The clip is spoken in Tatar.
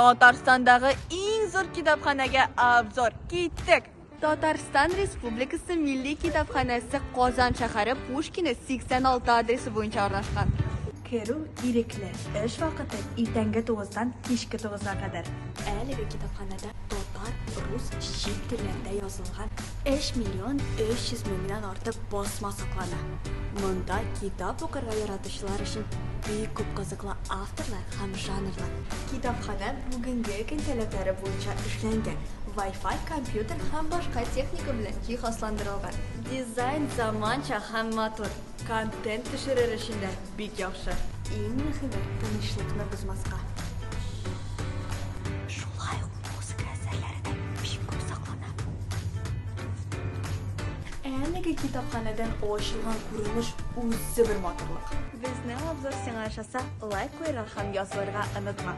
Татарстандагы иң зур китапханәгә обзор. Киттек! Татарстан Республикасы Милли китапханәсе Казан шәһәре Пушкина 86 адресы буенча урнашкан. Керү ирекле. Эш вакыты иртәнге 9-дан кичке 9-га кадәр. Әлеге китапханәдә татар, рус, чит телләрдә язылган 3 миллион 300 меңнән артык басма саклана. Монда китап укырга яратучылар өчен бик күп кызыклы авторлар һәм жанрлар. Китапханә бүгенге көн таләпләре буенча эшләнгән, Wi-Fi, компьютер һәм башка техника белән җиһазландырылган. Дизайн заманча һәм матур, контент төшерер өчен дә бик яхшы. Иң мөһиме, тынычлыкны бозмаска. Шулай ук музыка әсәрләре дә бик күп саклана. Әлеге китапханәдән ачылган күренеш үзе бер матурлык. Безнең обзор сиңа ошаса, лайк куярга һәм язылырга онытма.